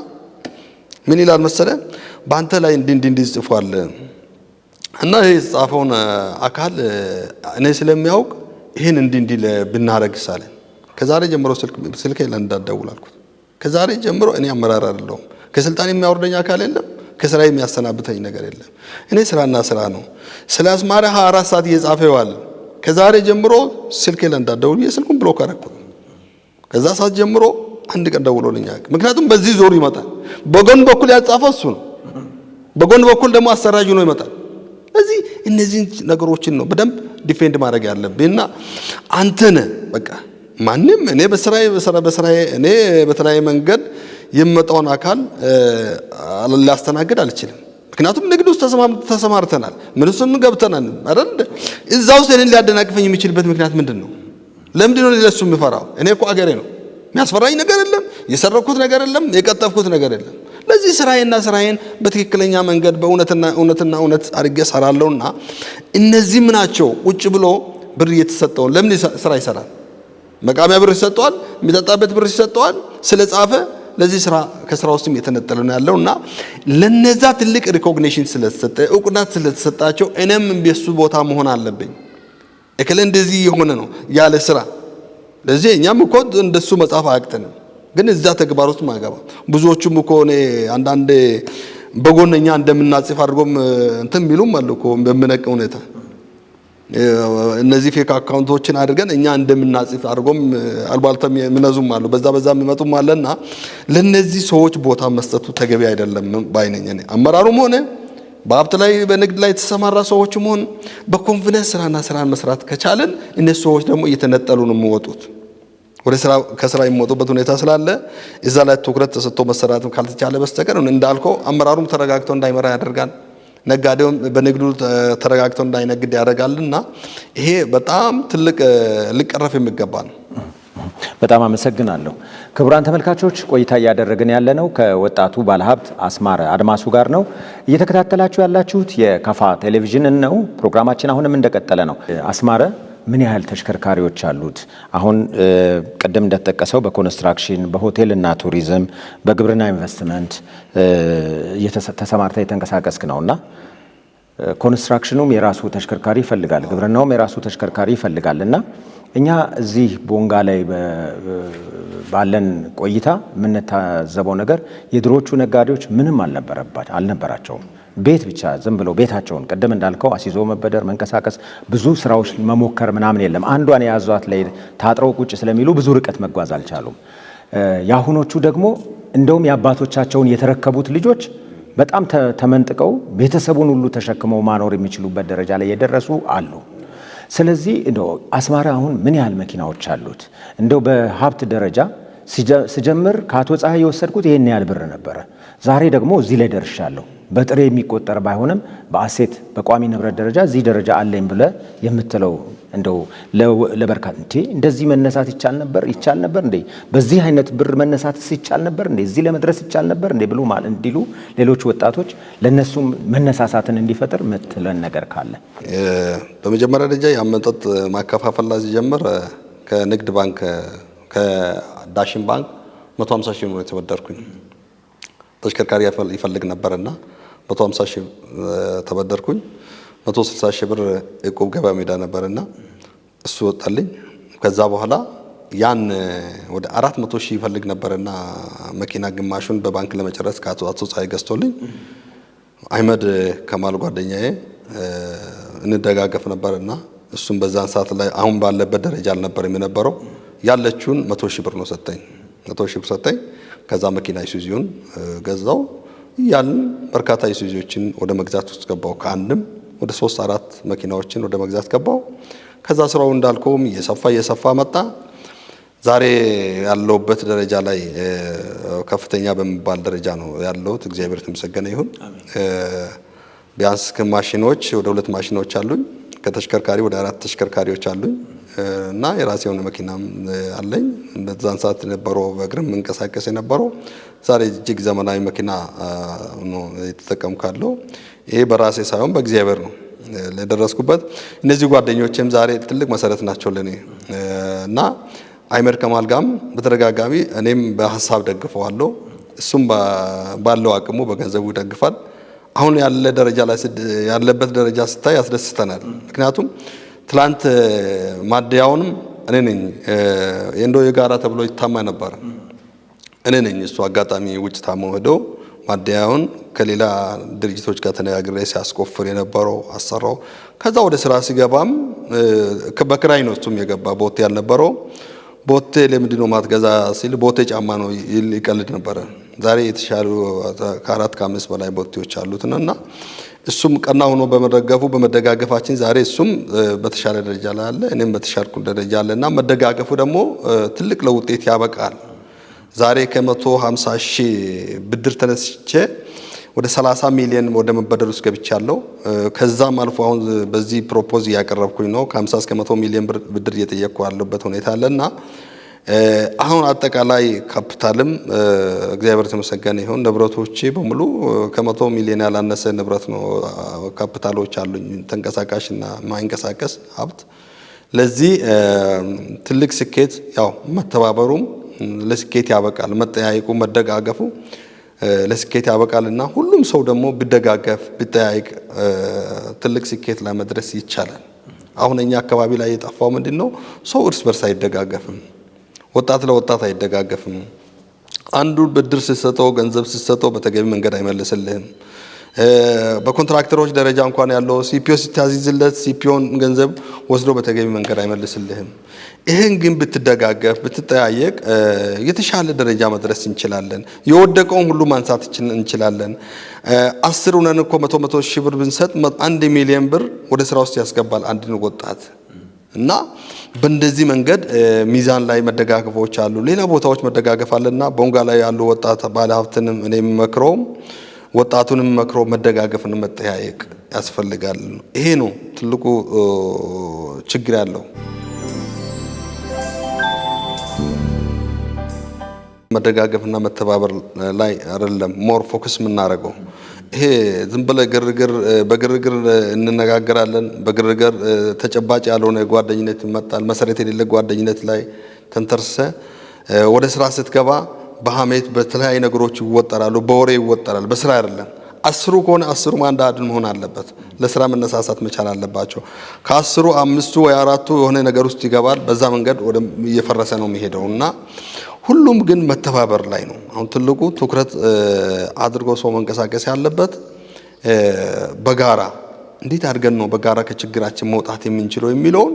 [SPEAKER 2] ምን ይላል መሰለ፣ በአንተ ላይ እንዲህ እንዲህ እንዲህ ጽፏል እና ይሄ የተጻፈውን አካል እኔ ስለሚያውቅ ይህን እንዲህ እንዲህ ብናረግ ሳለን ከዛሬ ጀምሮ ስልክ ላይ እንዳትደውል አልኩት። ከዛሬ ጀምሮ እኔ አመራር አይደለሁም። ከስልጣን የሚያወርደኝ አካል የለም። ከስራ የሚያሰናብተኝ ነገር የለም። እኔ ስራና ስራ ነው። ስለ አስማረ 24 ሰዓት እየጻፈ ይዋል። ከዛሬ ጀምሮ ስልኬ ላይ እንዳትደውል ብዬ ስልኩን block አደረኩት። ከዛ ሰዓት ጀምሮ አንድ ቀን ደውሎልኝ አያውቅም። ምክንያቱም በዚህ ዞሩ ይመጣል። በጎን በኩል ያጻፈው እሱ ነው። በጎን በኩል ደግሞ አሰራጅ ነው ይመጣል። ስለዚህ እነዚህን ነገሮችን ነው በደንብ defend ማድረግ ያለብህ እና አንተ ነህ በቃ ማንም እኔ በስራዬ በስራዬ እኔ በተለያየ መንገድ የምመጣውን አካል ላስተናግድ አልችልም። ምክንያቱም ንግድ ውስጥ ተሰማርተናል፣ ምን ውስጥም ገብተናል አይደል? እዛ ውስጥ እኔን ሊያደናቅፈኝ የሚችልበት ምክንያት ምንድን ነው? ለምንድን ነው ለሱ የምፈራው? እኔ እኮ አገሬ ነው። የሚያስፈራኝ ነገር የለም። የሰረኩት ነገር የለም። የቀጠፍኩት ነገር የለም። ለዚህ ስራዬና ስራዬን በትክክለኛ መንገድ በእውነትና እውነትና እውነት አድርጌ እሰራለሁና እነዚህም ናቸው ቁጭ ብሎ ብር እየተሰጠው ለምን ስራ ይሰራል? መቃሚያ ብር ይሰጠዋል፣ የሚጠጣበት ብር ይሰጠዋል። ስለጻፈ ለዚህ ስራ ከስራ ውስጥም የተነጠለ ነው ያለውና ለነዛ ትልቅ recognition ስለተሰጠ እውቅና ስለተሰጣቸው እኔም በሱ ቦታ መሆን አለብኝ። እከሌ እንደዚህ የሆነ ነው ያለ ስራ። ለዚህ እኛም እኮ እንደሱ መጻፍ አያቅተንም፣ ግን እዛ ተግባር ውስጥ ማገባ ብዙዎቹም እኮ እኔ አንዳንዴ በጎነኛ እንደምናጽፍ አድርጎም እንትን የሚሉም አሉ እኮ በሚነቅ ሁኔታ እነዚህ fake account ኦችን አድርገን እኛ እንደምናጽፍ አድርጎም አልባልታም የሚነዙም አሉ። በዛ በዛ የሚመጡም አለና ለነዚህ ሰዎች ቦታ መስጠቱ ተገቢ አይደለም ባይ ነኝ እኔ። አመራሩም ሆነ በሀብት ላይ በንግድ ላይ የተሰማራ ሰዎችም ሆነ በ confidence ስራና ስራን መስራት ከቻልን እነዚህ ሰዎች ደግሞ እየተነጠሉ ነው የሚወጡት። ወደ ስራ ከስራ የሚወጡበት ሁኔታ ስላለ እዛ ላይ ትኩረት ተሰጥቶ መሰራትም ካልተቻለ በስተቀር እንዳልከው አመራሩም ተረጋግቶ እንዳይመራ ያደርጋል። ነጋዴውም በንግዱ ተረጋግቶ እንዳይነግድ ያደርጋልና ይሄ በጣም ትልቅ ሊቀረፍ የሚገባ ነው።
[SPEAKER 1] በጣም አመሰግናለሁ። ክቡራን ተመልካቾች ቆይታ እያደረግን ያለነው ከወጣቱ ባለሀብት አስማረ አድማሱ ጋር ነው። እየተከታተላችሁ ያላችሁት የካፋ ቴሌቪዥንን ነው። ፕሮግራማችን አሁንም እንደቀጠለ ነው። አስማረ ምን ያህል ተሽከርካሪዎች አሉት? አሁን ቅድም እንደተጠቀሰው በኮንስትራክሽን፣ በሆቴልና ቱሪዝም፣ በግብርና ኢንቨስትመንት ተሰማርተ የተንቀሳቀስክ ነውና ኮንስትራክሽኑም የራሱ ተሽከርካሪ ይፈልጋል፣ ግብርናውም የራሱ ተሽከርካሪ ይፈልጋል እና እኛ እዚህ ቦንጋ ላይ ባለን ቆይታ የምንታዘበው ነገር የድሮቹ ነጋዴዎች ምንም አልነበራቸውም። ቤት ብቻ ዝም ብለው ቤታቸውን ቅድም እንዳልከው አስይዞ መበደር፣ መንቀሳቀስ፣ ብዙ ስራዎች መሞከር ምናምን የለም። አንዷን የያዟት ላይ ታጥረው ቁጭ ስለሚሉ ብዙ ርቀት መጓዝ አልቻሉም። የአሁኖቹ ደግሞ እንደውም የአባቶቻቸውን የተረከቡት ልጆች በጣም ተመንጥቀው ቤተሰቡን ሁሉ ተሸክመው ማኖር የሚችሉበት ደረጃ ላይ የደረሱ አሉ። ስለዚህ እንደው አስማረ አሁን ምን ያህል መኪናዎች አሉት? እንደው በሀብት ደረጃ ስጀምር ከአቶ ፀሐይ የወሰድኩት ይሄን ያህል ብር ነበረ፣ ዛሬ ደግሞ እዚህ ላይ ደርሻለሁ። በጥሬ የሚቆጠር ባይሆንም በአሴት በቋሚ ንብረት ደረጃ እዚህ ደረጃ አለኝ ብለህ የምትለው እንደው ለበርካታ እንዴ እንደዚህ መነሳት ይቻል ነበር ይቻል ነበር እንዴ በዚህ አይነት ብር መነሳትስ ይቻል ነበር እንዴ እዚህ ለመድረስ ይቻል ነበር እንዴ ብሎ ማለት እንዲሉ ሌሎች ወጣቶች ለነሱም መነሳሳትን እንዲፈጥር ምትለን ነገር ካለ።
[SPEAKER 2] በመጀመሪያ ደረጃ የመጠጥ ማከፋፈል ላይ ሲጀምር ከንግድ ባንክ ከዳሽን ባንክ 150 ሺህ ብር የተበደርኩኝ። ተሽከርካሪ ይፈልግ ነበርና 150 ሺህ ተበደርኩኝ። 160 ሺህ ብር እቁብ ገበያ ሜዳ ነበርና እሱ ወጣልኝ። ከዛ በኋላ ያን ወደ 400 ሺህ ይፈልግ ነበርና መኪና ግማሹን በባንክ ለመጨረስ ከአቶ ፀሐይ ገዝቶልኝ አህመድ ከማል ጓደኛዬ እንደጋገፍ ነበርና እሱም በዛን ሰዓት ላይ አሁን ባለበት ደረጃ አልነበረም የነበረው። ያለችውን 100 ሺህ ብር ነው ሰጠኝ። 100 ሺህ ብር ሰጠኝ። ከዛ መኪና ኢሱዙን ገዛው። ያን በርካታ ኢሱዙዎችን ወደ መግዛት ውስጥ ገባው። ከአንድም ወደ 3 4 መኪናዎችን ወደ መግዛት ገባው። ከዛ ስራው እንዳልከውም እየሰፋ እየሰፋ መጣ። ዛሬ ያለውበት ደረጃ ላይ ከፍተኛ በሚባል ደረጃ ነው ያለሁት። እግዚአብሔር የተመሰገነ ይሁን። ቢያንስ ከማሽኖች ወደ 2 ማሽኖች አሉኝ። ከተሽከርካሪ ወደ 4 ተሽከርካሪዎች አሉኝ እና የራሴ የሆነ መኪናም አለኝ። በዛን ሰዓት የነበረው በእግርም መንቀሳቀስ የነበረው ዛሬ እጅግ ዘመናዊ መኪና ነው የተጠቀምኩ ያለው። ይሄ በራሴ ሳይሆን በእግዚአብሔር ነው ለደረስኩበት። እነዚህ ጓደኞቼም ዛሬ ትልቅ መሰረት ናቸው ለኔ እና አህመድ ከማል ጋርም በተደጋጋሚ እኔም በሐሳብ ደግፈዋለሁ፣ እሱም ባለው አቅሙ በገንዘቡ ይደግፋል። አሁን ያለ ደረጃ ላይ ያለበት ደረጃ ስታይ ያስደስተናል። ምክንያቱም ትላንት ማደያውንም እኔ ነኝ እንደው የጋራ ተብሎ ይታማ ነበር። እኔ ነኝ እሱ አጋጣሚ ውጭ ታሞ ሄዶ ማደያውን ከሌላ ድርጅቶች ጋር ተነጋግሬ ሲያስቆፍር የነበረው አሰራው። ከዛ ወደ ስራ ሲገባም በክራይ ነው እሱም የገባ፣ ቦቴ ያልነበረው። ቦቴ ለምንድን ነው ማትገዛ ሲል ቦቴ ጫማ ነው ይቀልድ ነበረ። ዛሬ የተሻሉ ከአራት ከአምስት በላይ ቦቴዎች አሉት እና እሱም ቀና ሆኖ በመደገፉ፣ በመደጋገፋችን ዛሬ እሱም በተሻለ ደረጃ ላይ አለ፣ እኔም በተሻልኩ ደረጃ አለ እና መደጋገፉ ደግሞ ትልቅ ለውጤት ያበቃል። ዛሬ ከ150 ሺህ ብድር ተነስቼ ወደ 30 ሚሊዮን ወደ መበደር ውስጥ ገብቻለሁ። ከዛም አልፎ አሁን በዚህ propose እያቀረብኩኝ ነው። ከ50 እስከ 100 ሚሊዮን ብር ብድር እየጠየቅኩ ያለበት ሁኔታ አለ እና አሁን አጠቃላይ ካፒታልም እግዚአብሔር የተመሰገነ ይሁን፣ ንብረቶቼ በሙሉ ከ100 ሚሊዮን ያላነሰ ንብረት ነው፣ ካፒታሎች አሉኝ፣ ተንቀሳቃሽ እና ማይንቀሳቀስ ሀብት። ለዚህ ትልቅ ስኬት ያው መተባበሩም ለስኬት ያበቃል። መጠያየቁ፣ መደጋገፉ ለስኬት ያበቃል እና ሁሉም ሰው ደግሞ ቢደጋገፍ፣ ቢጠያየቅ ትልቅ ስኬት ላይ መድረስ ይቻላል። አሁን እኛ አካባቢ ላይ የጠፋው ምንድን ነው? ሰው እርስ በርስ አይደጋገፍም። ወጣት ለወጣት አይደጋገፍም። አንዱ ብድር ሲሰጠው፣ ገንዘብ ሲሰጠው በተገቢ መንገድ አይመልስልህም። በኮንትራክተሮች ደረጃ እንኳን ያለው CPO ስታሲዝለት CPO ን ገንዘብ ወስዶ በተገቢ መንገድ አይመልስልህም። ይህን ግን ብትደጋገፍ፣ ብትጠያየቅ የተሻለ ደረጃ መድረስ እንችላለን። የወደቀውን ሁሉ ማንሳት እንችላለን። 10 ሁነን እኮ መቶ መቶ ሺህ ብር ብንሰጥ 1 ሚሊዮን ብር ወደ ስራ ውስጥ ያስገባል አንድን ወጣት። እና በእንደዚህ መንገድ ሚዛን ላይ መደጋገፎች አሉ። ሌላ ቦታዎች መደጋገፍ አለና ቦንጋ ላይ ያሉ ወጣት ባለሀብትንም እኔ የምመክረውም ወጣቱንም መክሮ መደጋገፍን መጠያየቅ ያስፈልጋል። ይሄ ነው ትልቁ ችግር ያለው። መደጋገፍና መተባበር ላይ አይደለም more focus የምናደርገው። ይሄ ዝም ብለህ ግርግር በግርግር እንነጋገራለን። በግርግር ተጨባጭ ያልሆነ ጓደኝነት ይመጣል። መሰረት የሌለ ጓደኝነት ላይ ተንተርሰ ወደ ስራ ስትገባ በሀሜት በተለያዩ ነገሮች ይወጠራሉ፣ በወሬ ይወጠራል። በስራ አይደለም። 10ሩ ከሆነ 10ሩም አንድ አድን መሆን አለበት። ለስራ መነሳሳት መቻል አለባቸው። ከ10ሩ አምስቱ ወይ አራቱ የሆነ ነገር ውስጥ ይገባል። በዛ መንገድ ወደ እየፈረሰ ነው የሚሄደው እና ሁሉም ግን መተባበር ላይ ነው። አሁን ትልቁ ትኩረት አድርጎ ሰው መንቀሳቀስ ያለበት በጋራ እንዴት አድርገን ነው በጋራ ከችግራችን መውጣት የምንችለው የሚለውን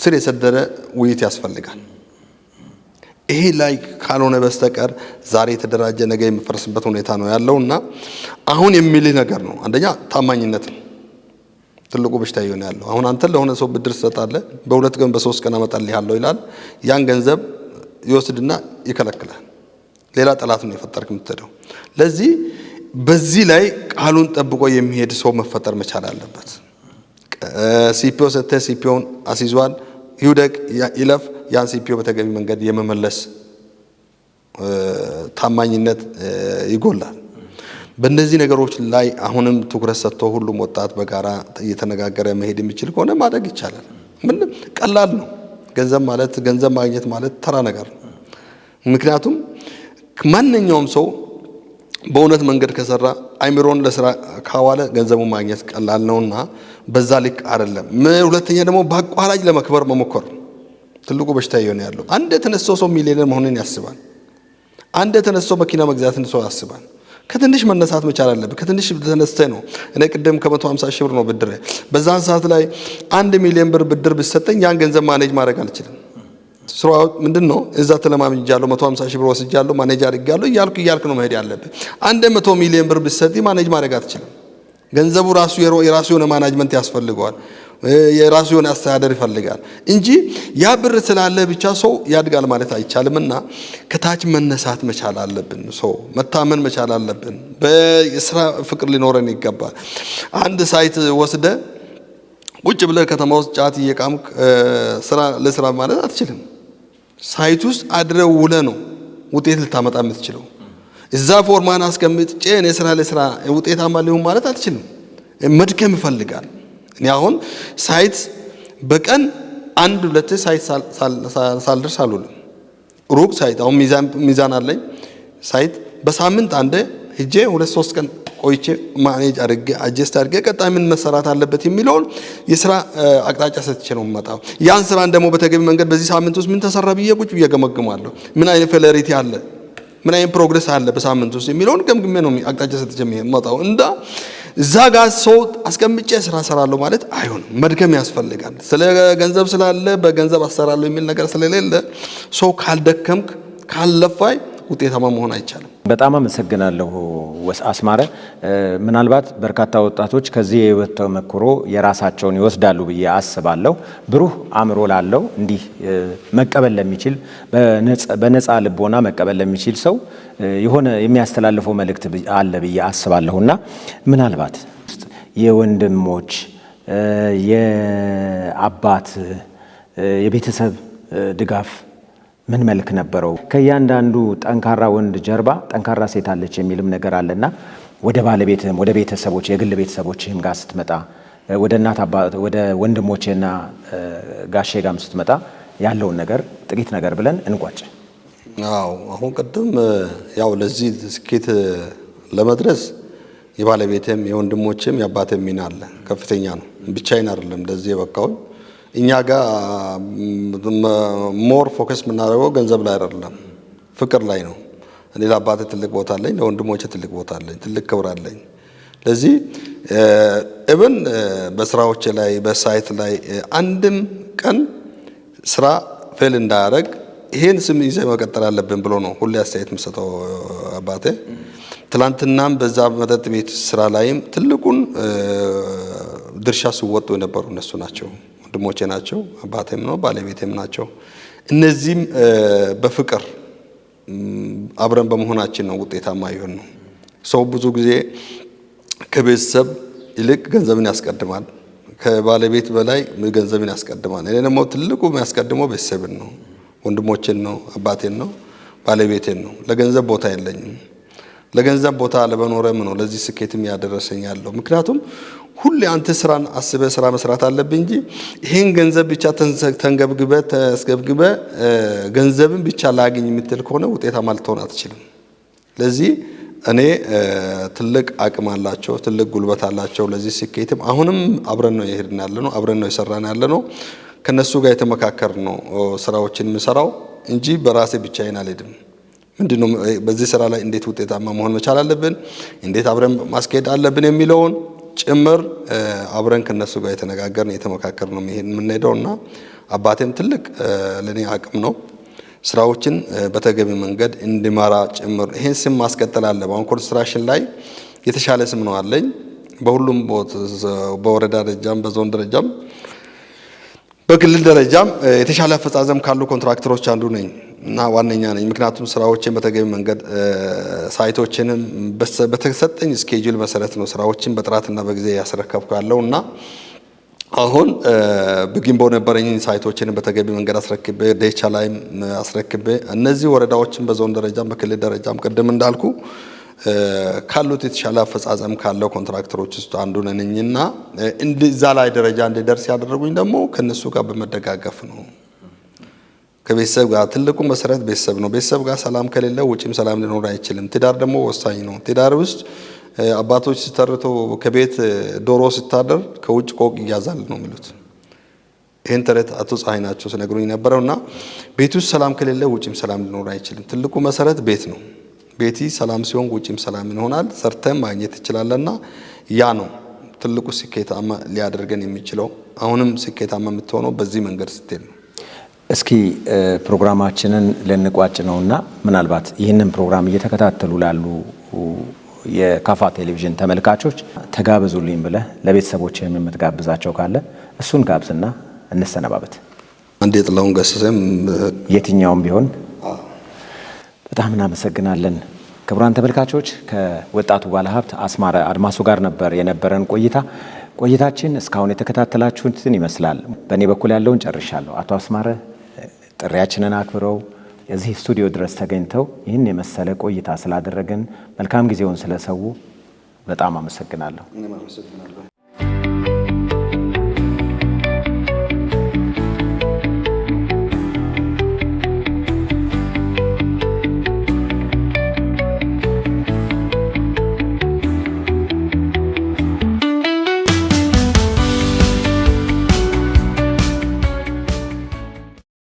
[SPEAKER 2] ስር የሰደደ ውይይት ያስፈልጋል። ይሄ ላይ ካልሆነ በስተቀር ዛሬ የተደራጀ ነገ የሚፈርስበት ሁኔታ ነው ያለው እና አሁን የሚልህ ነገር ነው። አንደኛ ታማኝነት ነው ትልቁ በሽታ እየሆነ ያለው። አሁን አንተ ለሆነ ሰው ብድር ትሰጣለህ፣ በ2 ቀን በ3 ቀን አመጣልሃለሁ ይላል። ያን ገንዘብ ይወስድና ይከለክላል። ሌላ ጠላት ነው የፈጠርክ የምትሄደው። ለዚህ በዚህ ላይ ቃሉን ጠብቆ የሚሄድ ሰው መፈጠር መቻል አለበት። CPO ሰጥተህ CPO ን አስይዟል፣ ይውደቅ ይለፍ፣ ያን CPO በተገቢ መንገድ የመመለስ ታማኝነት ይጎላል። በእነዚህ ነገሮች ላይ አሁንም ትኩረት ሰጥቶ ሁሉም ወጣት በጋራ እየተነጋገረ መሄድ የሚችል ከሆነ ማደግ ይቻላል። ምንም ቀላል ነው። ገንዘብ ማለት፣ ገንዘብ ማግኘት ማለት ተራ ነገር ነው። ምክንያቱም ማንኛውም ሰው በእውነት መንገድ ከሰራ፣ አይምሮን ለስራ ካዋለ ገንዘቡን ማግኘት ቀላል ነውና በዛ ልክ አይደለም። ሁለተኛ ደግሞ በአቋራጭ ለመክበር መሞከር ትልቁ በሽታ እየሆነ ያለው። አንድ የተነሳው ሰው ሚሊዮነር መሆንን ያስባል። አንድ የተነሳው መኪና መግዛትን ሰው ያስባል። ከትንሽ መነሳት መቻል አለብህ። ከትንሽ ተነስተህ ነው። እኔ ቅድም ከ150 ሺህ ብር ነው ብድር። በዛን ሰዓት ላይ 1 ሚሊዮን ብር ብድር ብሰጠኝ ያን ገንዘብ manage ማድረግ አልችልም። ስራው ምንድን ነው? እዛ ተለማምጃለሁ፣ 150 ሺህ ብር ወስጃለሁ፣ manage አድርጌያለሁ እያልኩ እያልክ ነው መሄድ ያለብህ። 100 ሚሊዮን ብር ብሰጥ manage ማድረግ አትችልም። ገንዘቡ ራሱ የራሱ የሆነ management ያስፈልገዋል። የራሱ የሆነ አስተዳደር ይፈልጋል እንጂ ያ ብር ስላለ ብቻ ሰው ያድጋል ማለት አይቻልም። እና ከታች መነሳት መቻል አለብን። ሰው መታመን መቻል አለብን። በስራ ፍቅር ሊኖረን ይገባል። አንድ site ወስደ ቁጭ ብለህ ከተማ ውስጥ ጫት እየቃምክ ስራ ለስራ ማለት አትችልም። Site ውስጥ አድረህ ውለህ ነው ውጤት ልታመጣ የምትችለው። እዛ ፎርማን አስቀምጬ እኔ ስራ ለስራ ውጤታማ ሊሆን ማለት አትችልም። መድከም ይፈልጋል። እኔ አሁን site በቀን አንድ ሁለት site ሳልደርስ አልውልም። ሩቅ site አሁን ሚዛን አለኝ፣ site በሳምንት አንዴ ሂጄ 2-3 ቀን ቆይቼ manage አድርጌ፣ adjust አድርጌ፣ ቀጣይ ምን መሰራት አለበት የሚለውን የስራ አቅጣጫ ሰጥቼ ነው የምመጣው። ያን ስራን ደግሞ በተገቢ መንገድ በዚህ ሳምንት ውስጥ ምን ተሰራ ብዬ ቁጭ ብዬ ገመግማለሁ። ምን አይነት failure አለ፣ ምን አይነት progress አለ በሳምንት ውስጥ የሚለውን ገምግሜ ነው አቅጣጫ ሰጥቼ የምመጣው። እንዳ እዛ ጋር ሰው አስቀምጬ ስራ ሰራለሁ ማለት አይሆንም። መድከም ያስፈልጋል። ስለ ገንዘብ ስላለ በገንዘብ አሰራለሁ የሚል ነገር ስለሌለ ሰው ካልደከምክ ካልለፋይ ውጤታማ መሆን አይቻልም።
[SPEAKER 1] በጣም አመሰግናለሁ አስማረ። ምናልባት በርካታ ወጣቶች ከዚህ የህይወት ተሞክሮ የራሳቸውን ይወስዳሉ ብዬ አስባለሁ። ብሩህ አእምሮ ላለው እንዲህ መቀበል ለሚችል፣ በነፃ ልቦና መቀበል ለሚችል ሰው የሆነ የሚያስተላልፈው መልእክት አለ ብዬ አስባለሁና ምናልባት የወንድሞች፣ የአባት፣ የቤተሰብ ድጋፍ ምን መልክ ነበረው? ከእያንዳንዱ ጠንካራ ወንድ ጀርባ ጠንካራ ሴት አለች የሚልም ነገር አለና ወደ ባለቤትህም ወደ ቤተሰቦች የግል ቤተሰቦችህም ጋር ስትመጣ፣ ወደ እናት አባት፣ ወደ ወንድሞችና ጋሼ ጋርም ስትመጣ ያለውን ነገር ጥቂት ነገር ብለን እንቋጭ።
[SPEAKER 2] አዎ፣ አሁን ቅድም ያው ለዚህ ስኬት ለመድረስ የባለቤቴም የወንድሞቼም የአባቴም ሚና አለ፣ ከፍተኛ ነው። ብቻዬን አይደለም ለዚህ የበቃሁኝ። እኛ ጋር more focus የምናደርገው ገንዘብ ላይ አይደለም፣ ፍቅር ላይ ነው። እኔ ለአባቴ ትልቅ ቦታ አለኝ፣ ለወንድሞቼ ትልቅ ቦታ አለኝ፣ ትልቅ ክብር አለኝ። ለዚህ even በስራዎቼ ላይ በ site ላይ አንድም ቀን ስራ fail እንዳያደርግ ይሄን ስም ይዘህ መቀጠል አለብን ብሎ ነው ሁሌ አስተያየት የምሰጠው አባቴ። ትላንትናም በዛ መጠጥ ቤት ስራ ላይም ትልቁን ድርሻ ሲወጡ የነበሩ እነሱ ናቸው፣ ወንድሞቼ ናቸው፣ አባቴም ነው ባለቤቴም ናቸው። እነዚህም በፍቅር አብረን በመሆናችን ነው ውጤታማ ይሆን ነው። ሰው ብዙ ጊዜ ከቤተሰብ ይልቅ ገንዘብን ያስቀድማል፣ ከባለቤት በላይ ገንዘብን ያስቀድማል። እኔ ደግሞ ትልቁ የሚያስቀድመው ቤተሰብን ነው፣ ወንድሞቼን ነው፣ አባቴን ነው፣ ባለቤቴን ነው። ለገንዘብ ቦታ የለኝም። ለገንዘብ ቦታ አለመኖሬም ነው ለዚህ ስኬትም ያደረሰኝ ያለው። ምክንያቱም ሁሌ አንተ ስራን አስበህ ስራ መስራት አለብህ እንጂ ይሄን ገንዘብ ብቻ ተንገብግበ ተስገብግበ ገንዘብን ብቻ ላግኝ የምትል ከሆነ ውጤታማ ልትሆን አትችልም። ለዚህ እኔ ትልቅ አቅም አላቸው፣ ትልቅ ጉልበት አላቸው። ለዚህ ስኬትም አሁንም አብረን ነው የሄድን ያለ ነው፣ አብረን ነው የሰራን ያለ ነው። ከነሱ ጋር የተመካከር ነው ስራዎችን የምሰራው እንጂ በራሴ ብቻዬን አልሄድም። ምንድነው በዚህ ስራ ላይ እንዴት ውጤታማ መሆን መቻል አለብን፣ እንዴት አብረን ማስኬድ አለብን የሚለውን ጭምር አብረን ከነሱ ጋር የተነጋገርን የተመካከርን ነው የምንሄደው እና አባቴም ትልቅ ለኔ አቅም ነው። ስራዎችን በተገቢ መንገድ እንዲመራ ጭምር ይሄን ስም ማስቀጠል አለ። አሁን ኮንስትራክሽን ላይ የተሻለ ስም ነው አለኝ። በሁሉም በወረዳ ደረጃም በዞን ደረጃም በክልል ደረጃም የተሻለ አፈጻጸም ካሉ ኮንትራክተሮች አንዱ ነኝ እና ዋነኛ ነኝ። ምክንያቱም ስራዎችን በተገቢ መንገድ site ኦችንም በተሰጠኝ schedule መሰረት ነው ስራዎችን በጥራትና በጊዜ ያስረከብኩ ያለው እና አሁን በጊምቦ ነበረኝ site ኦችን በተገቢ መንገድ አስረክቤ፣ ዴቻ ላይም አስረክቤ፣ እነዚህ ወረዳዎችን በዞን ደረጃም በክልል ደረጃም ቅድም እንዳልኩ ካሉት የተሻለ አፈጻጸም ካለው ኮንትራክተሮች ውስጥ አንዱ ነኝና እዛ ላይ ደረጃ እንዲደርስ ያደረጉኝ ደግሞ ከነሱ ጋር በመደጋገፍ ነው። ከቤተሰብ ጋር ትልቁ መሰረት ቤተሰብ ነው። ቤተሰብ ጋር ሰላም ከሌለ ውጪም ሰላም ሊኖር አይችልም። ትዳር ደግሞ ወሳኝ ነው። ትዳር ውስጥ አባቶች ሲተርቱ ከቤት ዶሮ ሲታደር ከውጭ ቆቅ ይያዛል ነው የሚሉት። ይህን ተረት አቶ ፀሐይ ናቸው ሲነግሩኝ ነበረውና ቤት ውስጥ ሰላም ከሌለ ውጪም ሰላም ሊኖር አይችልም። ትልቁ መሰረት ቤት ነው። ቤቲ ሰላም ሲሆን ውጪም ሰላም ይሆናል። ሰርተን ማግኘት ትችላለና ያ ነው ትልቁ ስኬታማ ሊያደርገን የሚችለው። አሁንም ስኬታማ የምትሆነው በዚህ መንገድ ስትሄድ ነው።
[SPEAKER 1] እስኪ ፕሮግራማችንን ልንቋጭ ነውና ምናልባት ይህንን ፕሮግራም እየተከታተሉ ላሉ የካፋ ቴሌቪዥን ተመልካቾች ተጋበዙልኝ ብለህ ለቤተሰቦች የምትጋብዛቸው ካለ እሱን ጋብዝና እንሰነባበት።
[SPEAKER 2] አንድ የጥላሁን ገሰሰም
[SPEAKER 1] የትኛውም ቢሆን በጣም እናመሰግናለን። ክቡራን ተመልካቾች፣ ከወጣቱ ባለሀብት አስማረ አድማሱ ጋር ነበር የነበረን ቆይታ። ቆይታችን እስካሁን የተከታተላችሁትን ይመስላል። በእኔ በኩል ያለውን ጨርሻለሁ። አቶ አስማረ ጥሪያችንን አክብረው እዚህ ስቱዲዮ ድረስ ተገኝተው ይህን የመሰለ ቆይታ ስላደረግን፣ መልካም ጊዜውን ስለሰዉ በጣም አመሰግናለሁ።